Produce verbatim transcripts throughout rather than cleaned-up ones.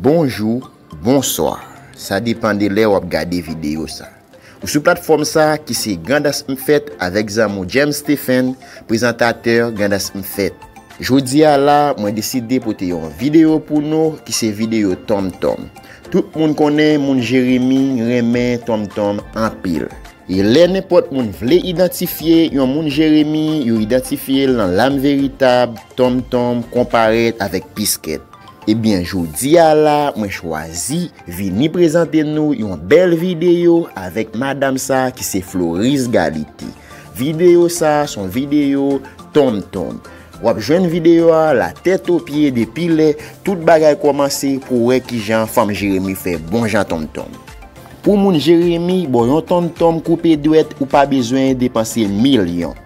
Bonjou, bonswa. Sa depann de lè w ap gade videyo sa. Ou sou platfòm sa ki se Grandans M Fèt avèk zanmi w James Stephen, prezantatè Grandans M Fèt. Jodi a la, mwen deside pote yon videyo pou nou ki se videyo Tonmtonm. Tout moun konnen moun Jeremi renmen Tonmtonm anpil. E lè nenpòt moun vle idantifye yon moun Jeremi, yo idantifye l nan Lam Veritab, Tonmtonm, Konparèt avèk Piskèt. Ebyen, jodi a la, mwen chwazi vini prezante nou yon bèl videyo avèk madanm sa ki se Floris Galite. Videyo sa se yon videyo Tonmtonm. W ap jwenn videyo a la tèt o pye depi lè tout bagay kòmanse pou w wè kijan fanm Jeremi fè bon jan tonmtonm. Pou moun Jeremi, bon, yon tonmtonm koupe dwèt, ou pa bezwen depanse milyon.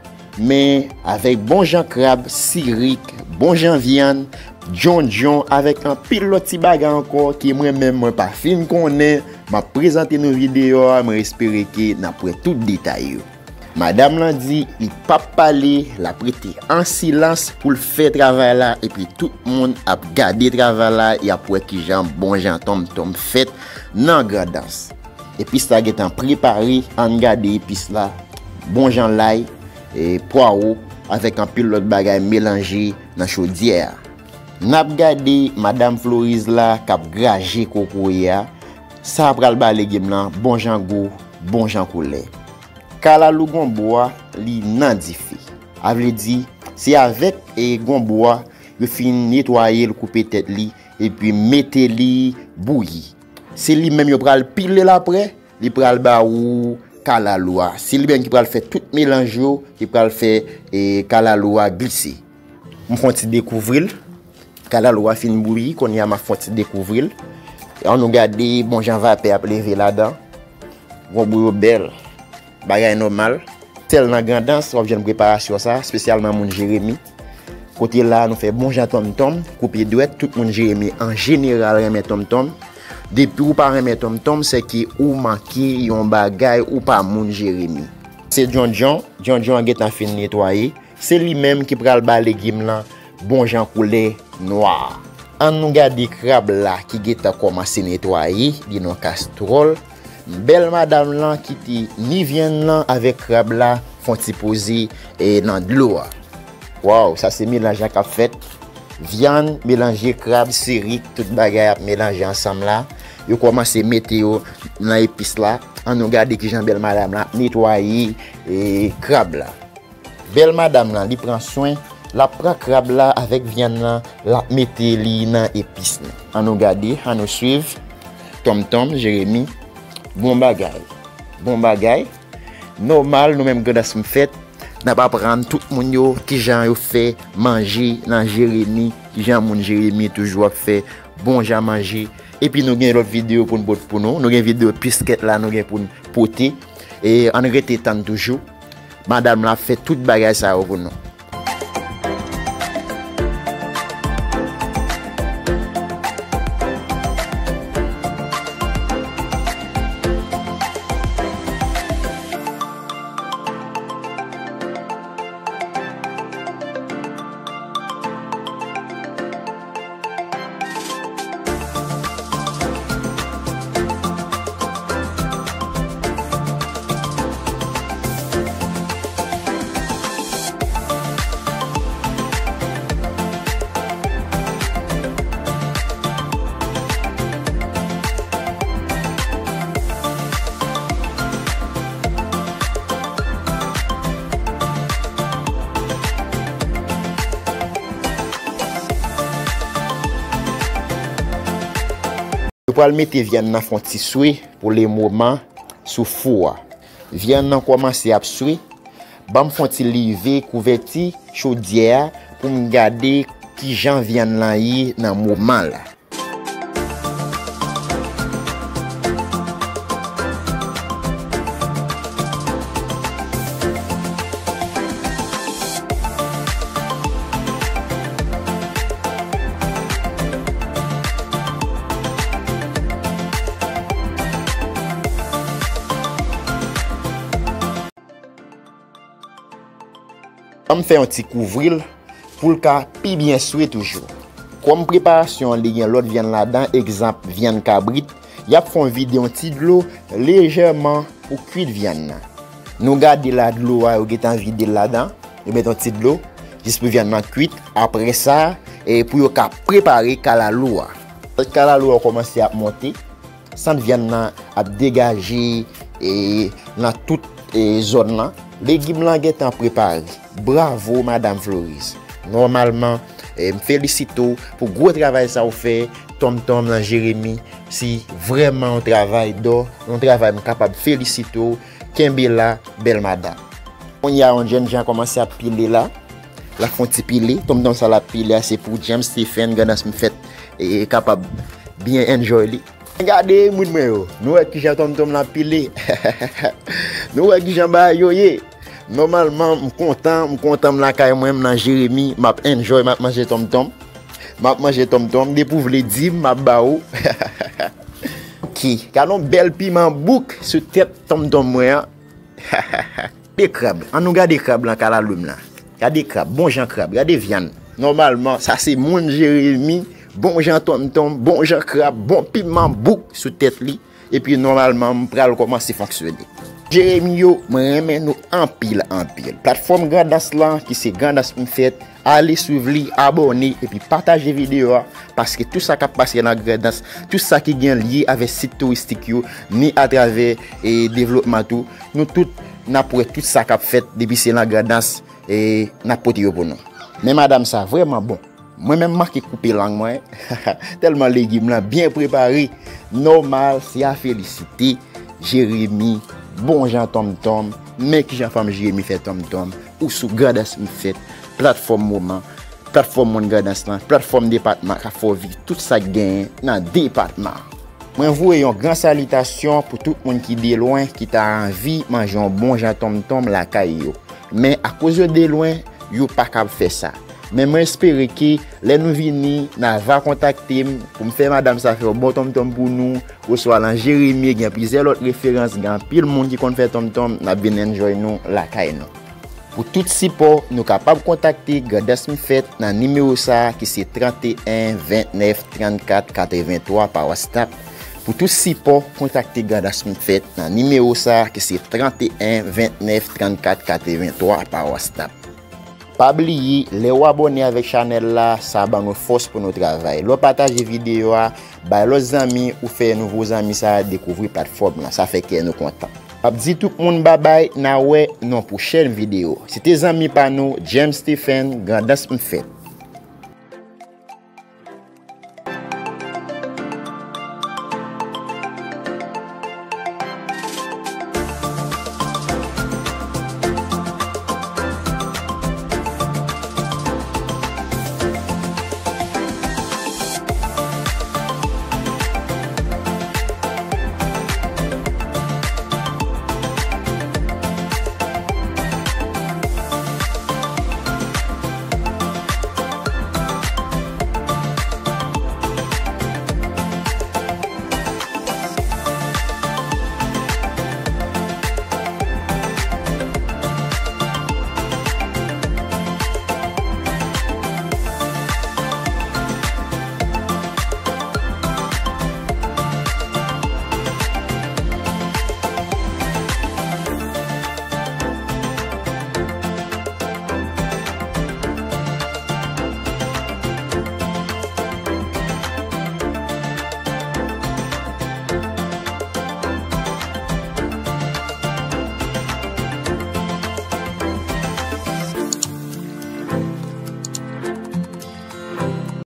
Men, avèk bon jan krab, sirik, bon jan vyann, djondjon, avèk anpil lòt ti bagay ankò ke mwen menm mwen pa fin konnen, m ap prezante nou videyo a, mwen espere ke n ap wè tout detay yo. Madanm lan di li p ap pale, l ap rete an silans pou l fè travay la, epi tout moun ap gade travay la, y ap wè kijan bon jan tonmtonm fèt nan Grandans. Epis la gentan prepare, ann gade epis la, bon jan lay, e, pwawo, avèk anpil lòt bagay melanje nan chodyè a. N ap gade madanm Floris la k ap graje kokoye a, sa pral ba legim lan bon jan gou, bon jan koulè. Kalalou gonbo a, li nan dife. A vle di, se avèk, e, gonbo a, yo fin netwaye l, koupe tèt li, epi mete li bouyi. Se li menm yo pral pile l apre, li pral ba ou kalalou a. Se li menm ki pral fè tout melanj yo, ki pral fè, e, kalalou a glise. M fè yon ti dekouvri l. Kalalou a fin bouyi, kounye a m ap fè yon ti dekouvri l. Ann nou gade bon jan vapè ap leve ladan. Gonbo yo bèl. Bagay nòmal. Sèl nan Grandans w ap jwenn preparasyon sa, espesyalman moun Jeremi. Kote la nou fè bon jan tonmtonm, koupe dwèt, tout moun Jeremi an jeneral renmen tonmtonm. Depi w pa renmen tonmtonm, se ke ou manke yon bagay, ou pa moun Jeremi. Se djondjon, djondjon an gentan fin netwaye. Se li menm ki pral ba legim lan bon jan koulè nwa. Ann nou gade krab la ki gentan kòmanse netwaye, li nan kastwòl. Bèl madanm lan kite ni vyann lan avèk krab la fè yon ti poze, e, nan dlo a. Waw, sa se melanj la k ap fèt. Vyann melanje krab, sirik, tout bagay ap melanje ansanm la. Yo kòmanse mete yo nan epis la. Ann nou gade kijan bèl madanm lan ap netwaye, e, krab la. Bèl madanm lan, li pran swen, l ap pran krab la avèk vyann lan, l ap mete li nan epis lan. Ann nou gade, ann nou swiv. Tonmtonm, Jeremi, bon bagay. Bon bagay. Nòmal, nou menm Grandans M Fèt, n ap aprann tout moun yo kijan yo fè manje nan Jeremi, kijan moun Jeremi toujou ap fè bon jan manje. Epi nou gen lòt videyo pou n pote pou nou. Nou gen videyo piskèt la, nou gen pou n pote. E ann rete tann toujou. Madanm lan ap fè tout bagay sa yo pou nou. Yo pral mete vyann nan fè yon ti swe pou le moman sou fou a. Vyann nan kòmanse ap swe. Ban m fè yon ti leve kouvèti chodyè a pou m gade kijan vyann lan ye nan moman la. Ann fè yon ti kouvri l pou l ka pi byen swe toujou. Kòm preparasyon an li gen lòt vyann ladan, egzanp, vyann kabrit, y ap fè yon vide yon ti dlo lejèman pou kwit vyann nan. Nou gade la dlo a, yo gentan vide l ladan, yo met yon ti dlo, jis pou vyann nan kwit. Apre sa, e pou yo ka prepare kalalou a. Lè kalalou a kòmanse ap monte, sant vyann nan ap degaje e, nan tout e, zòn nan. Legim lan gentan prepare. Bravo, Madam Floris. Nòmalman, e, m felisite w pou gwo travay sa w fè, Tonmtonm nan Jeremi. Se vrèman yon travay dò, yon travay m kapab felisite w. Kenbe la, bèl madanm. Kounye a, yon jènjan kòmanse ap pile la. L ap fè yon ti pile. Tonmtonm sa l ap pile a, se pou James Stephen, Grandans m fèt, e, kapab byen enjoy li. Gade moun mwen yo. Nou wè kijan tonmtonm lan pile. Nou wè kijan bagay yo ye. Nòmalman, m kontan, m kontan m lakay mwen, m nan Jeremi, m ap enjoy, m ap manje tonmtonm. M ap manje tonmtonm, depi w vle di m, m ap ba ou. Ok, gade yon bèl piman bouk sou tèt tonmtonm mwen an. De krab. An nou gade krab lan, kalalou m lan. Gade krab, bon jan krab, gade vyann. Nòmalman, sa se moun Jeremi, bon jan tonmtonm, bon jan krab, bon piman bouk sou tèt li. Epi nòmalman, m pral kòmanse fonksyone. Jeremi yo, mwen renmen nou anpil, anpil. Platfòm Grandans lan, ki se Grandans m fèt, ale swiv li, abòne, epi pataje videyo a, paske tout sa k ap pase nan Grandans, tout sa ki gen lye avèk sit touristik yo, ni atravè e devlopman tou, nou tout n ap wè tout sa k ap fèt depi se nan Grandans e n ap pote yo pou nou. Men madanm sa vrèman bon. Mwen menm manke koupe lang mwen, tèlman legim lan byen prepare. Nòmal, se a felisite. Jeremi, bon jan tonmtonm, men kijan fanm Jeremi fè tonmtonm, ou sou Grandans m fèt, platfòm moman, platfòm moun Grandans lan, platfòm depatman k ap fè w viv tout sa k genyen nan depatman an. Mwen voye yon gran salitasyon pou tout moun ki de lwen ki ta anvi manje yon bon jan tonmtonm lakay yo. Men akoz yo de lwen, yo pa kab fè sa. Men mwen espere ke lè nou vini, n a va kontakte m pou m fè madanm sa fè yon bon tonmtonm pou nou, oswa lan Jeremi, gen plizyè lòt referans, gen anpil moun ki konn fè tonmtonm, n ap vin enjoy nou lakay nou. Pou tout sipò, nou kapab kontakte Grandans m fèt nan nimewo sa a ki se trannteyen vennèf trannkat katrevenntwa pa WhatsApp. Pou tout sipò, kontakte Grandans m fèt nan nimewo sa a ki se trannteyen vennèf trannkat katrevenntwa pa WhatsApp. Pa bliye, lè w abòne avèk chanèl la, sa ban nou fòs pou nou travay. Lè w pataje videyo a, bay lòt zanmi ou fè nouvo zanmi sa a dekouvri platfòm lan. Sa fè kè nou kontan. M ap di tout moun babay, n a wè nan pwochèn videyo. Se te zanmi pa nou, James Stephen, Grandans m fèt.